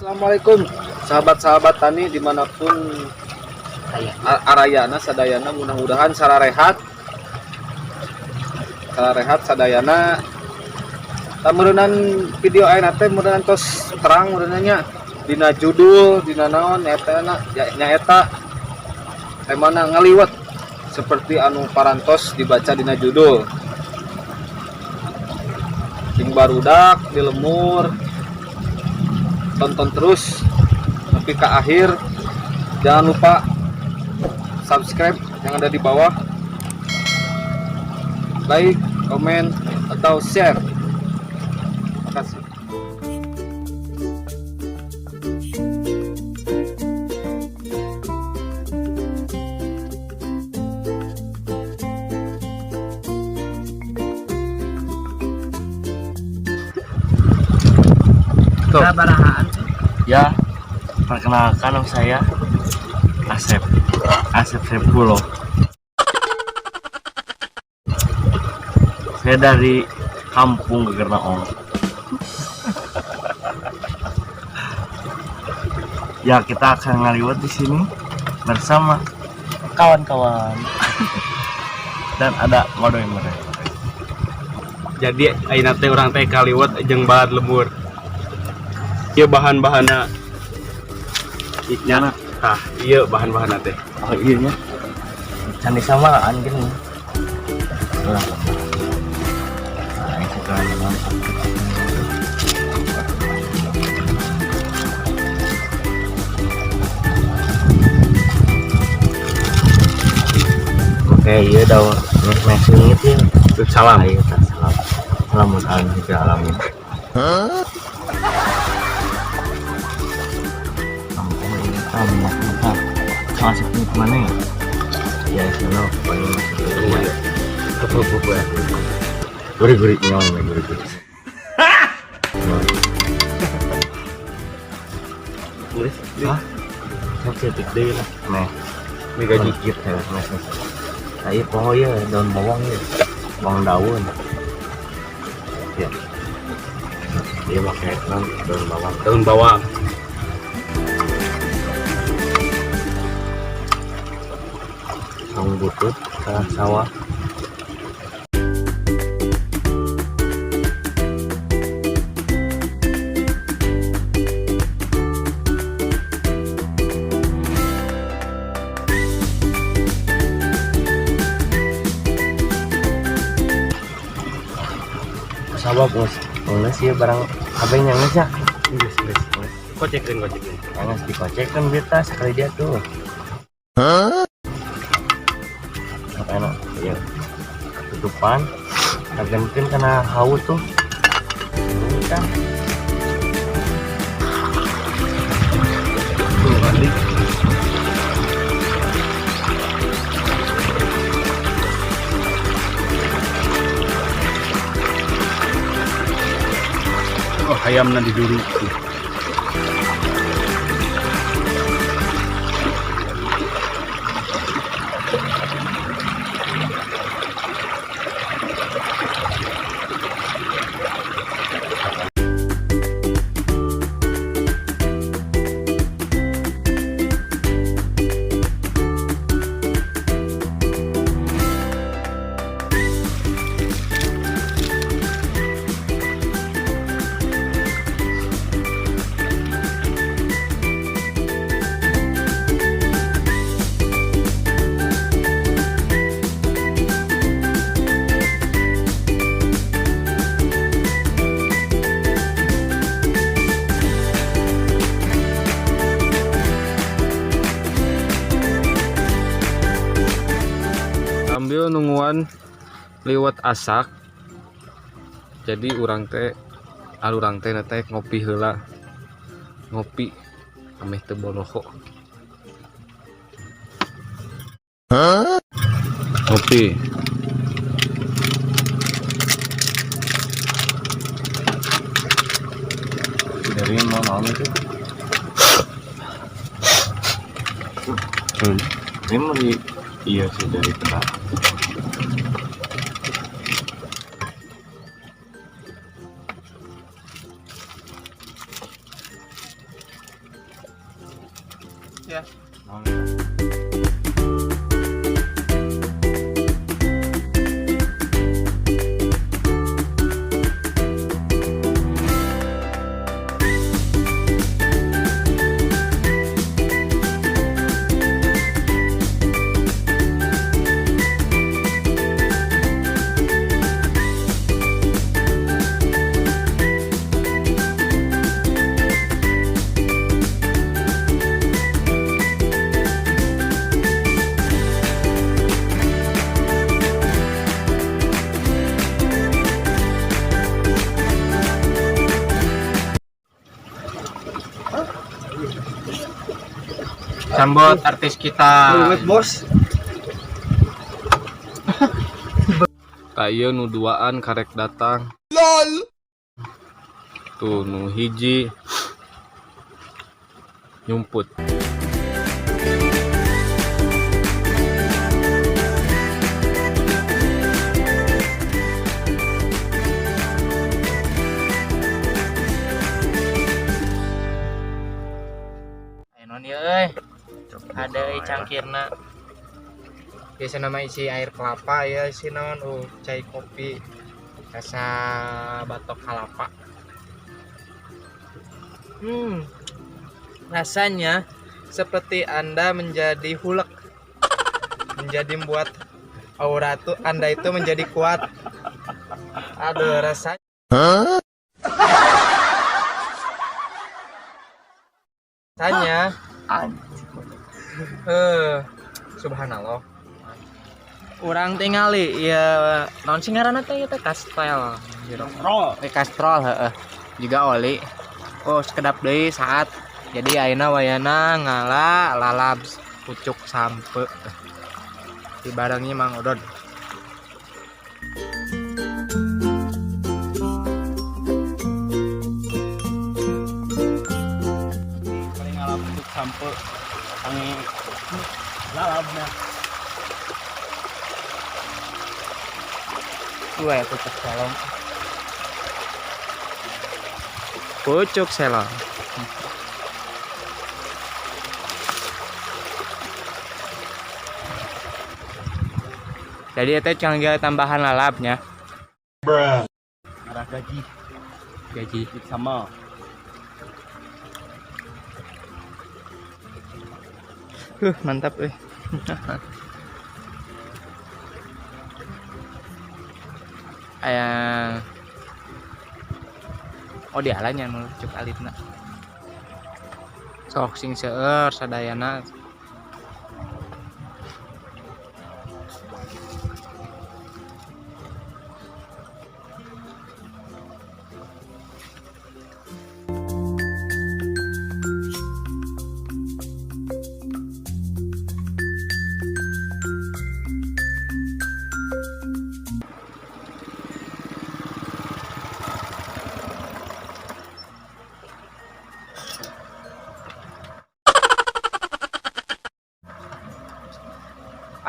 Assalamualaikum sahabat-sahabat tani dimanapun arayana sadayana, mudah-mudahan sararehat sararehat sadayana. Tah, meureunan video ayeuna teh meureunan tos terang meureunan nya dina judul, dina naon eta na ya, nyaeta temana ngaliwet seperti anu parantos dibaca dina judul. Sing barudak di lembur, tonton terus sampai ke akhir. Jangan lupa subscribe yang ada di bawah, like, komen, atau share. Makasih. Tuh. Sabarahaan? Ya, perkenalkan, nama saya Asep. Asep Sepuluh. Saya dari Kampung Gegernaong. Ya, kita akan ngaliwet di sini bersama kawan-kawan. Dan ada Wadoy mereka. Jadi ayeuna teh urang teh kaliwet jeung balad lembur. Ieu bahan-bahanna nya. Tah, ieu bahan-bahanna teh. Oh iya nya. Candi samaan gini. Lah. Nah, ini sekarang masak. Oke, iya daun meh sengit ya. Salam. Ayo, tak salam. Salamun alamin. Kampung ini kan minyak mentah. Masuk ini kemana ya? Ya, sana pokoknya masuk ke ya. Apa apa ya? Gurih-gurih nyawa, gurih-gurih. Geus. Hah? Sok cetik deui lah. Meh, Mie gaji. Dikit ya, meh. Nah, iya poho ya, daun bawang ya. Bawang daun. Ya. Dia pakai daun, daun bawang. Daun bawang. Saung butut ke sawah. Sabab geus geus ieu barang kabeh nya geus ya. Geus, geus. Kocekeun, kocekeun. Geus dikocekeun beta sekali dia tuh. Apa enak? Iya. Tutupan. Kagenkeun kana hawu tuh. Ini kan. Tuh, mandi. Oh, hayamna diduru. Sambil nungguan liwet asak, jadi urang teh alurang teh teh ngopi heula, ngopi ameh teu boloho. Ngopi. Dari mau naon itu? Ini mau di iya sih dari tengah. ya. Naon eta? Sambut artis kita. Bos. Tah ieu nu duaan karek datang. LOL. Tuh nu hiji nyumput. Ayo non ieu euy. Ada euy cangkirna. Biasa nama isi air kelapa ya, isi naon cai kopi rasa batok kelapa. Hmm. Rasanya seperti Anda menjadi hulek. Menjadi membuat aura tuh Anda itu menjadi kuat. Aduh, rasanya. Rasanya. Eh, subhanallah. Urang tingali ya naon sih ngaranna teh ieu teh kastel. Roll. Eh kastrol heeh. Juga oli. Oh, sekedap deui saat. Jadi ayeuna wayana ngala lalab pucuk sampe. Dibarengi Mang Odod. Paling ngalah pucuk sampe. Pangi lalabna. Dua ya pucuk selong. Pucuk selong. Jadi itu canggih tambahan lalapnya. Arah gaji Gaji. sama. Mantap eh. Ayah. Oh, dialanya nu cuk alitna. Sok sing seueur sadayana.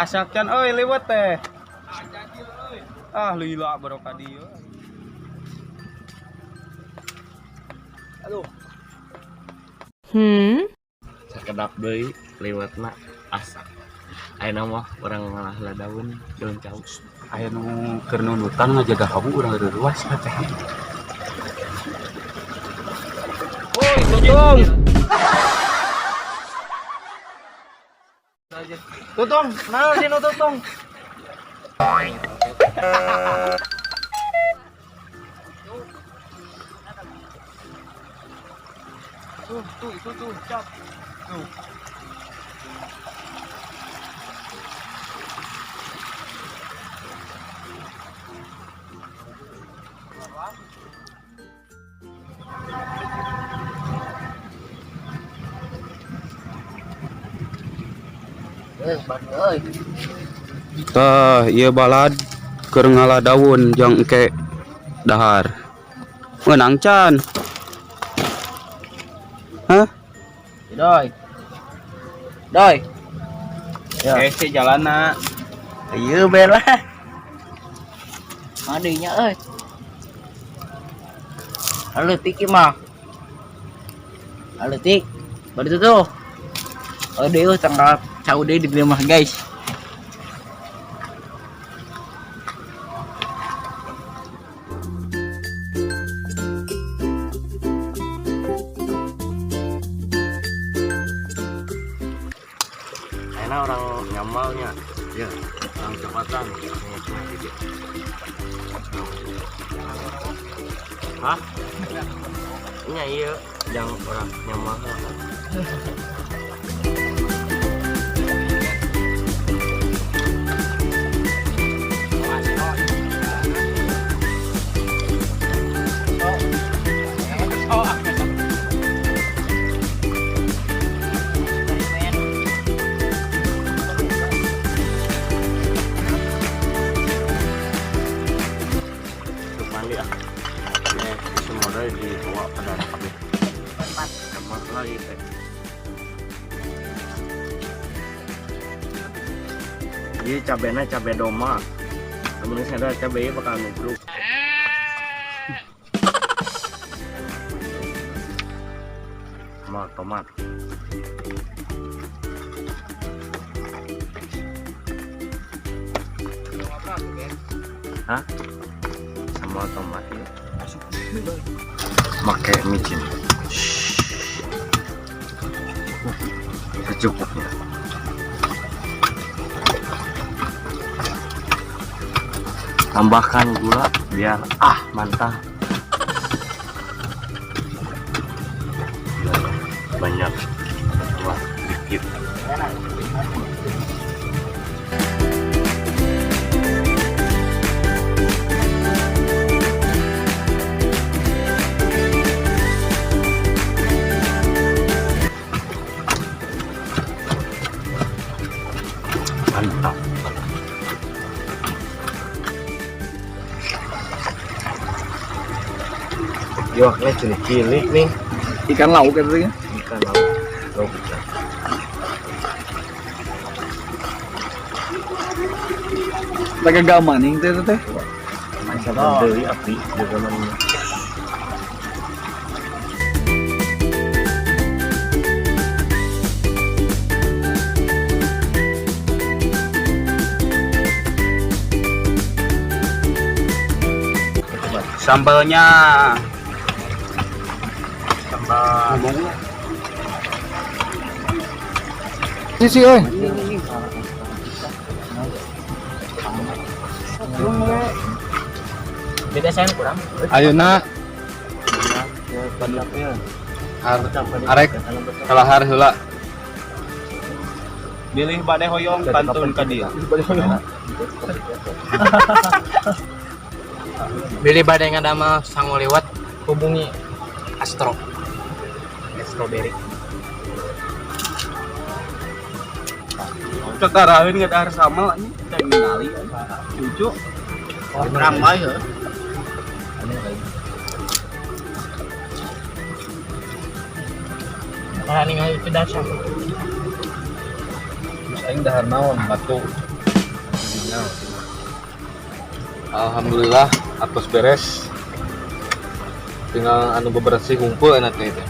Asak can euy lewat teh. Ah lila barokah dieu. Aduh. Sakedap deui liwetna asak. Ayeuna mah urang ngalah daun daun cau. Aya nu keur nundutan ngajaga hawu urang reuwas teh. Woi, tutung. Tutung, naon sih nu tutung? Tuh, tuh, itu tuh, cap. Tuh. Tah, ieu balad keur ngalah daun jang engke dahar. Meunang can. Hah? Doi. Doi. Ya. Hese jalana. Iya bela. Adinya euy. Leutik ieu mah. Leutik. Bari tuh. Oh deh, tanggal cau deh di rumah guys. Enak orang nyamalnya. Ya, orang coklatan. Hah? Ini iya, yang orang nyamal. Mandi ah. Semua dibawa pada sama lagi teh. Jadi cabenya cabe doma. Namun saya cabe bakal nubruk. Sama tomat. Hah? Sama tomat ya. Pakai micin. Secukupnya. Tambahkan gula biar mantap. Banyak, wah dikit. Mantap. Iwaknya cilik-cilik nih. Ikan laut katanya. Ikan laut. Laut ikan. Lagi gamaning teh teh. Macam deui api juga maning. Sambalnya sambal Sisi euy. Beda saya kurang. Ayeuna arek kalahar heula. Bilih bade hoyong pantun ka dia. Bilih bade ngadamel sangu liwet hubungi Astro. Strawberry. Cekaraheun ngadahar sambal anjing teh ningali. Cucu. Ramai heuh. Kalau ningali itu dasar. Terus aing dahar naon batu. Alhamdulillah atos beres. Tinggal anu bebersih hungkul enak teh teh.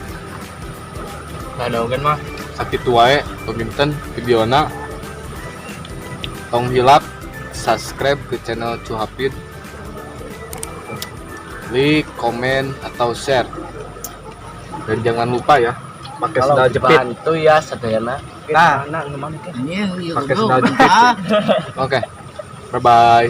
Badogan mah. Sakitu wae panginten videona. Tong hilap subscribe ke channel Cuhapid. Like, komen atau share. Dan jangan lupa ya pakai sendal jepit. Bantu ya sadayana. Nah, Pakai sendal jepit. Oke. Bye bye.